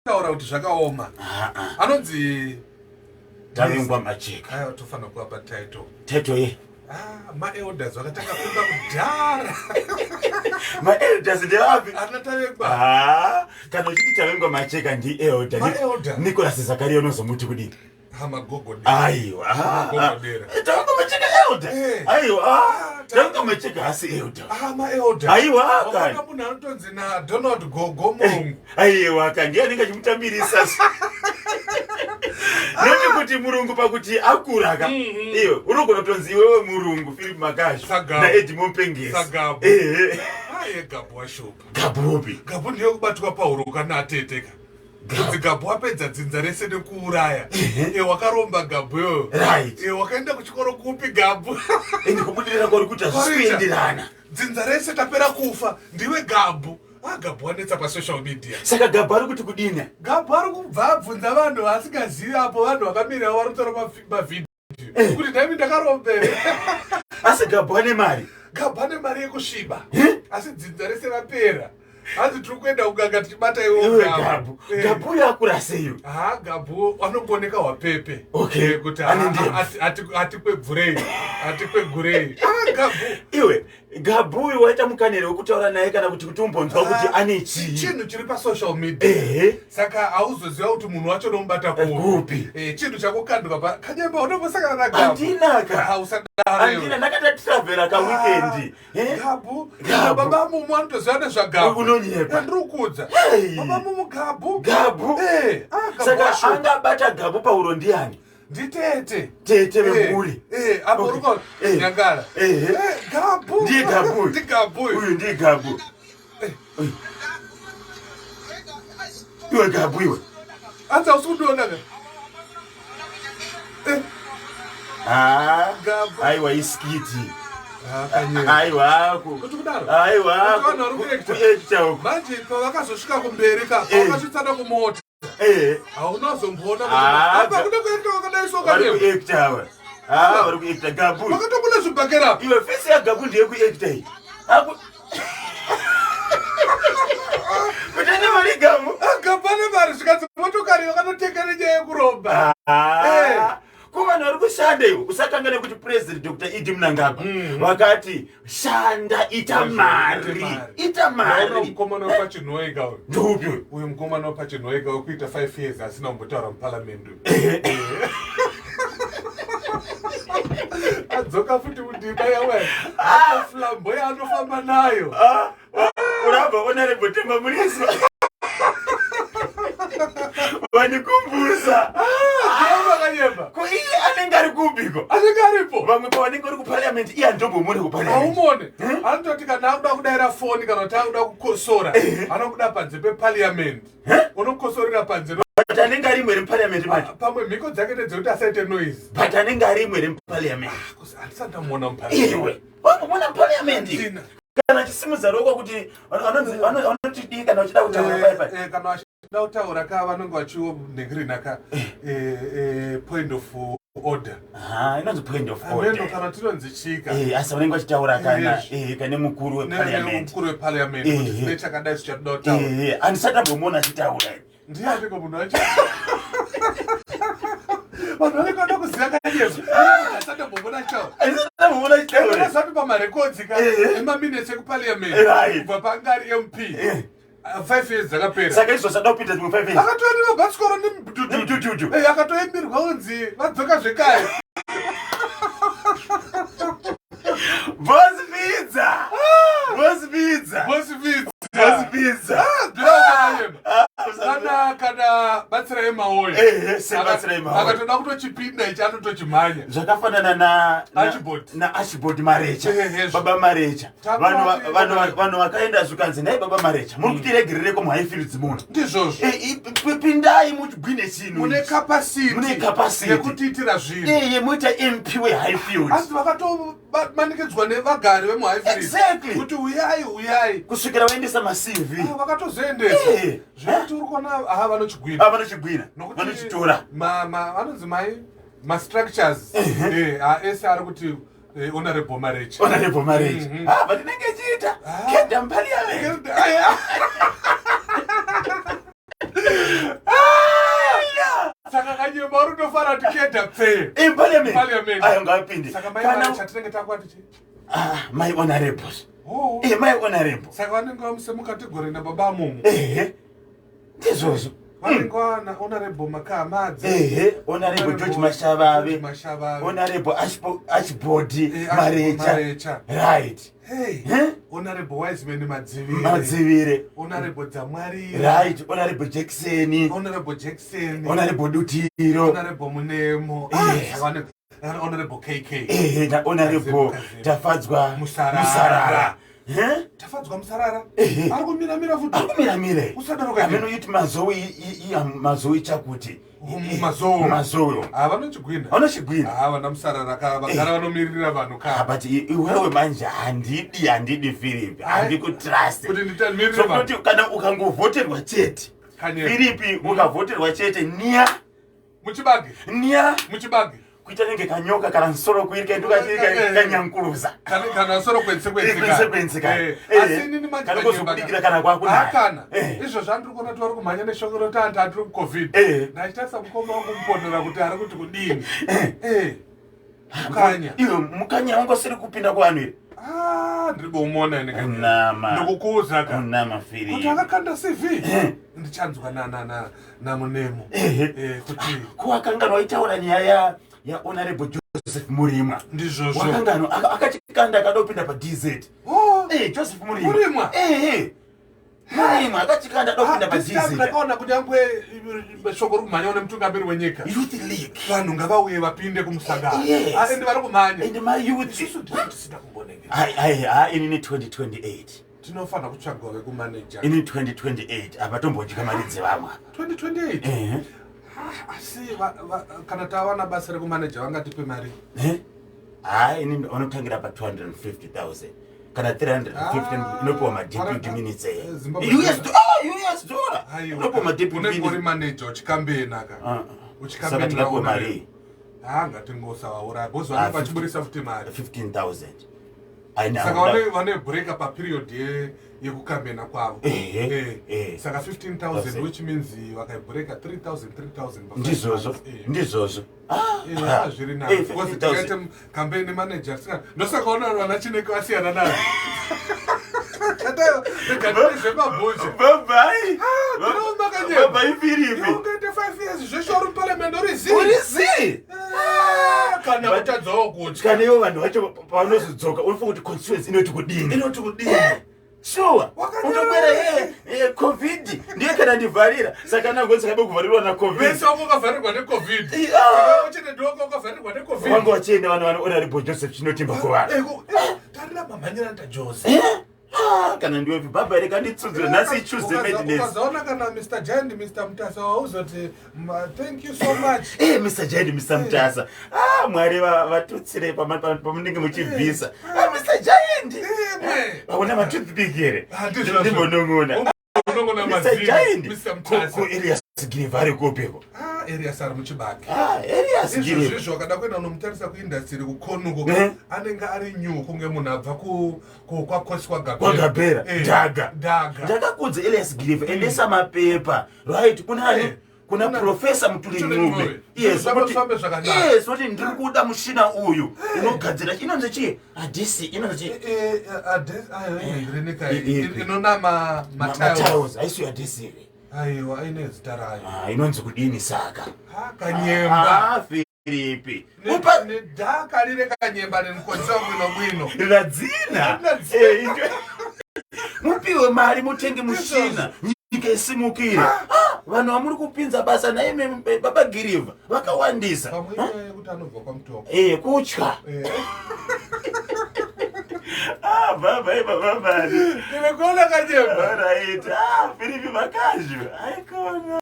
Taura kuti zvakaoma. Anonzi Tavengwa Macheka. Aya tofanira kuvapa title. Title ye? Ah, ma-elders vakatanga kuimba kudhara. Ma-elders ndevapi? Ana Tavengwa. Ah, kana uchiti Tavengwa Macheka ndi elder. Ma-elder. Nicholas Zakaria unozomuti kudini? Magogodera. Aiwa. Magogodera. Tavengwa Macheka elder. Eh. Aiwa. Ah, Tavengwa Macheka hasi elder. Ah, ma-elder. Aiwa, Wakaona kani. munhu anotonzi na Donald Gogo murungu. Aiwa, ka ndiye anenge achimutambirisa. Noti kuti murungu pakuti akura ka. Iwe unogona kutonzi iwewe murungu Philip Makashu Sagabu. na Edmond Mpengesi. Sagabu. Ehe. Aye Gabu washupa. Gabu upi? Gabu ndiye kubatwa pahuro kana ateteka. Kunzi Gabu wapedza dzinza rese nekuuraya. E wakaromba Gabu iyoyo. Right. E wakaenda kuchikoro kupi Gabu? Ende kubudirira kwari kuti hazvisi kuenderana. Dzinza rese tapera kufa ndiwe Gabu. Ah, Gabu wanetsa pasocial media. Saka Gabu ari kuti kudini? Gabu ari kubva abvunza vanhu vaasingazivi apo vanhu vakamirira vari kutora mavhidhiyo kuti ndaimi ndakarombere. Asi Gabu ane mari. Gabu ane mari yekusviba. Eh? Asi dzinza rese rapera. Hanzi tiri kuenda kuganga tichibata iwo Iwe Gabu. Gabu. Eh. Gabu uyo akura sei? Ha Gabu anongooneka hwapepe. Okay. Eh, kuti Ane ndebvu. atikwebvurei. Atikwegurei. Ah, Gabu. Iwe Gabu uyu waita mukanere wekutaura naye kana kuti kuti umbonzwa kuti ane chii? Chinhu chiri pasocial media. Ehe. Saka hauzoziva kuti munhu wacho unomubata Kupi. Eh, chinhu chakukandwa pa kanyemba unombosangana naGabu. Handina ka. Ah, usadaro iwe. Handina ndakata travela ka weekend. Eh? Gabu. Gabu. Baba Mumu anotoziva nezvaGabu. Unonyepa. Eh, ndiri kukudza. Hey. Baba Mumu Gabu. Gabu. Eh, ah, Gabu Saka washupa. angabata Gabu pauro ndiani? Nditete. Tete vemhuri. Eh, eh, apo Okay. uri kuona Eh. Nyangara. Eh. Eh, Gabu. Ndiye Gabu. Ndi Gabu. Uyu ndiye Gabu. Uyu. Iwe Gabu iwe. Anza usikundiona ka. Eh. Ah, Gabu. aiwa iskiti. Ah, kanyera. Aiwa ku. Kuti kudaro. Aiwa. Kuti vanhu vari kuacta. Kuacta uku. Manje pavakazosvika kumberi ka, Eh. pavakasvitsana kumota. Eh. Hauna kuzomboona kuti Ah, apa kuda kuacta wakadai so Vari kanyera. kuacta ava. Ah, vari kuacta Gabu. Vakatobuda zvibhakera apa. Iwe face yaGabu ndiye kuacta iyi. Aku. Kuti ane mari Gabu. Ah, Gabu ane mari zvikanzi motokari vakatotenga nenyaya yekuromba. Ah. Eh. Ko vanhu vari kushanda iwe usatanga nekuti President Dr. ED Mnangagwa vakati shanda ita mari ita Ndaona mari. mukomana wepachinhoika uyu. Ndoupi uyu? Uyu mukomana wepachinhoika wekuita 5 years asina kumbotaura muparliament uyu. Adzoka futi mundima yawe. Flambo yaanofamba nayo. Ah, urabva Honorable Temba Mliswa. Vanikumbusa. Ah, vakanyemba. Ko iye anenge ari kupiko? Anenge aripo. Vamwe pavanenge vari kuparliament iye andombomone kuparliament. Haumone. Anototi kana akuda kudaira foni kana kuti akuda kukosora, anobuda panze peparliament. Unokosorera panze. But anenge arimo here muparliament manje? Pamwe mhiko dzake ndedzekuti asaite noise. But anenge arimo here muparliament? Handisati ndamuona muparliament. Iwe, wambomona muparliament? Handina. Kana achisimudza ruoko kuti vanoti dii kana uchida kutaura pai pai. Eh, kana vachida kutaura ka vanenge vachionhingirina ka point of order. Ah, inonzi point of Ameno order. kana tinonzi chika. Eh, asi vanenge vachitaura kana Yes. kane mukuru weparliament. Mukuru weparliament kuti Eh. tine chakadai tichatoda kutaura. Eh, handisati ndambomuona achitaura. Ndianiko munhu wacho? Vanhu vanenge vada kuziva kanyezvo. Handisati ndambomuona achitaura. Handisati ndambomuona achitaura. Zvapi pamarekodzi ka Eh. emaminutes ekuparliament Right. kubva paanga ari MP. Eh. 5 years dzakapera. Saka izvo zvada kupinda dzimwe 5 years. Akatoenda mabhasikoro nemudhudhudhu. Nemudhudhudhu. Eh, akatoimbirwa kunzi vadzoka zvekare. Boss Pizza. Boss Pizza. Boss Pizza. Boss Pizza. Ah, ndinoona Ah, Kana kana batsirai maoyo. Eh, sebatsirai maoyo. Akatoda kutochipinda ichi anotochimhanya. Zvakafanana na Archibald. na Archibald Marecha. Eh, eh, Baba Marecha. Takuti- Vanhu vanhu vakaenda zvikanzi nhai Baba Marecha muri kutiregerereko muHighfields muno. Ndizvozvo. Eh, pindai mugwine chinhu. Mune ichi. capacity. Mune capacity. Yekutiitira zvinhu. Eh, muita MP weHighfields. Asi vakatomanikidzwa nevagari vemuHighfields. Exactly. Kuti uyai uyai. Kusvikira vaendesa maCV. Ah, vakatozoendesa. Eh. Zvekuti uri kuona aha vanochigwina. Ah, vanochigwina. Nokuti Vanochitora. vanonzi mai mastructures ese ari kuti honorable Marecha. Honorable Marecha. Ah, but inenge ichiita. Ah. Kenda muparliament. Kanyemba uri kutofara kuti kedha pfee. In parliament. Parliament. Ayo ngapinde. Saka mai Kana vane chatinenge takwati chii? ah, mai honorables. Oh. Eh, mai honorable. Saka vanenge vamuse mukategori nababa mumu. Ehe. Ndizvozvo. Vanenge vana honorable Makahamadze. Ehe, honorable George Mashavave. Mashavave. Honorable Ashbodi Eh, Marecha. Marecha. Right. Hey. Eh? Honorable Wiseman Madzivire. Madzivire. Honorable Dzamwarire. Right, honorable Jackson. Honorable Jackson. Honorable Dutiro. Honorable Munemo. Yes. Ah, Honorable KK. Ehe, na honorable Kazi. Tafadzwa Musarara. Musarara. Eh? Tafadzwa Musarara. Ehe. Ari kumiramira futi. Ari kumiramira. Usadaro kanyemba. Ameno yuti mazowe mazowe chakuti. Mazowe. Mazowe. Ah, vanochigwina. Vanochigwina. Ah, vana Musarara ka vagara vanomiririra vanhu Ah, ka. but iwewe manje handidi Philip, handikutrust. Kuti nditamirire So vanhu. kuti kana ukangovhoterwa chete. Kanyemba. Philip ukavhoterwa chete niya Muchibage. niya Muchibage. kuita nenge kanyoka kana nsoro kuirika Eh, eh. kanyankuruza. Kana kana soro kwense kwense ka. Kwense kwense ka. Eh, Eh, Asi inini manje kana kanyemba kuzobudikira kana kwakunaya. Hakana. Eh. Izvo zvandiri kuona kuti vari kumhanya neshoko roti antu atiri kuCovid. Eh. Ndachitarisa mukoma wangu mupondera kuti ari kuti kudini. Eh. Mukanya. Iwe mukanya wanga usiri kupinda kuvanhu iri. Ah, ndiri kuumuona ini kanyemba. Unama. Ndikukuudza ka. Unama Kuti Philip. akakanda CV. Eh. Ndichanzwa na na na namunemo. Ehe. Eh, kuti Kuwakanganwa waitaura nyaya ya honorable Joseph Murimwa. ndizvozvo. Wakanganwa akachikanda akadopinda pa DZ. Oh. Eh, Joseph Murimwa. Murimwa? Eh, Murimwa akachikanda adopinda Ah, pa this time DZ. ndakaona kunyangwe shoko ri kumhanya nemutungamiri wenyika. Youth League. Vanhu ngavauye vapinde kumusangano. Yes. Ah, ende vari kumhanya. And my youth. Isusu ndisu tisina kumbonengera. Ai ai ai inini 2028. Tinofanira kutsvagwa vekumaneja. Ini 2028 apa tombodya mari dzevamwe apa. 2028. Eh. Ah, asi kana tawana basa rekumaneja vangatipe mari. Eh? Hai ini vanotangira pa 250,000 kana 350 Ah, inopiwa madeputy vana- minutes eh, eh. Zimbabwe US dollar. ah US dollar. Aiwa, Inopiwa madeputy unenge uri minutes. maneja uchikambena ka. Ah, ah. Uchikambena Saka tingapiwa una- mari Ah, ngatingosawauraya because Ah, vanenge vachiburisa futi mari. 15,000. Aina. Saka vane breaker paperiod yekukambena kwavo. Ehe, Eh, eh. Saka 15,000 which means vakaibreaker 3,000 3,000 pa five Ndizvozvo. months. Eh. Ndizvozvo. Eh, Ah, zviri nani eh, because 15,000. tikaita campaign manager sika ndosaka ona vana Chineke vasiyana nazvo. Zvemabhosha. Bye bye. Ndinoomba kanyemba. Bye bye Philip. Iwe ungaite 5 years zveshe uri muparliament uri zii. Uri zii. Ah, kana kutadzawo kutya. Kana ivo vanhu vacho pavanozodzoka unofunga kuti constituency inoti kudini? Inoti kudini? Sure. Wakanyanya. Unokwera eh COVID ndiye kana ndivharira saka nangonzi kabe kuvharirwa na COVID. Vese wanga wakavharirwa neCovid. Eh, ah. Saka uchine ndiwe wanga wakavharirwa neCovid. Vangu vachienda vanhu vano honorable Joseph Chinotimba kuvanhu. Eh, eh, tarira mamhanyira ndaJose. Eh? Ah, kana ndiwe baba here kanditsudzure nhasi choose the madness. Ukazaona kana Mr. Giant, Mr. Mutasa wauzoti thank you so much. Eh, Mr. Giant, Mr. Mutasa. Ah, Mwari vatutsire pamunenge muchibvisa. Ah, Mr. Giant. Eh, mwe. Vaona matoothpick here. Ah, ndizvozvo. Ndimbonong'ona. Unongona Mr. mazino, Giant. Mr. Mutasa. Ko Elias Giriva ari kupiko? Ah, Elias ari muchibage. Ah, Elias Izvo Giriva. zvizvo akada kuenda kunomutarisa kuindastiri kukonuko Eh. anenge ari new kunge munhu abva kwakosi kwaGabhera. Kwagabhera Eh, dhaga. Dhaga. Ndakakudza Elias Giriva endesa mapepa. Right, kuna Eh, kuna kuna- profesa Mutuli Mutuli Ncube. Ncube. Yes, Zvako zvifambe zvakanaka. yes, kuti ndiri kuda mushina uyu unogadzira inonzi chii? Adhesi inonzi chii? Eh, eh, ayo, inonzi Eh, eh. inonama matiles. Matiles, haisi adhesi here. Aiwa, aine zita rayo. Ah, inonzi kudini saka? Ah, kanyemba. Ah, Filipi. Upa Nedhaka rire kanyemba nemukonzwa bwino bwino. radzina. Radzina. Eh, Mupiwe mari mutenge mushina nyika isimukire. Ah, vanhu vamuri kupinza basa naime baba Girivha vakawandisa. Pamwe inyaya yekuti anobva kwaMutoko. Eh, kutya. Eh. Ah, baba iba baba. Ndinokuona kanyemba. Alright. Ah, Filipi makazvo. Aikona.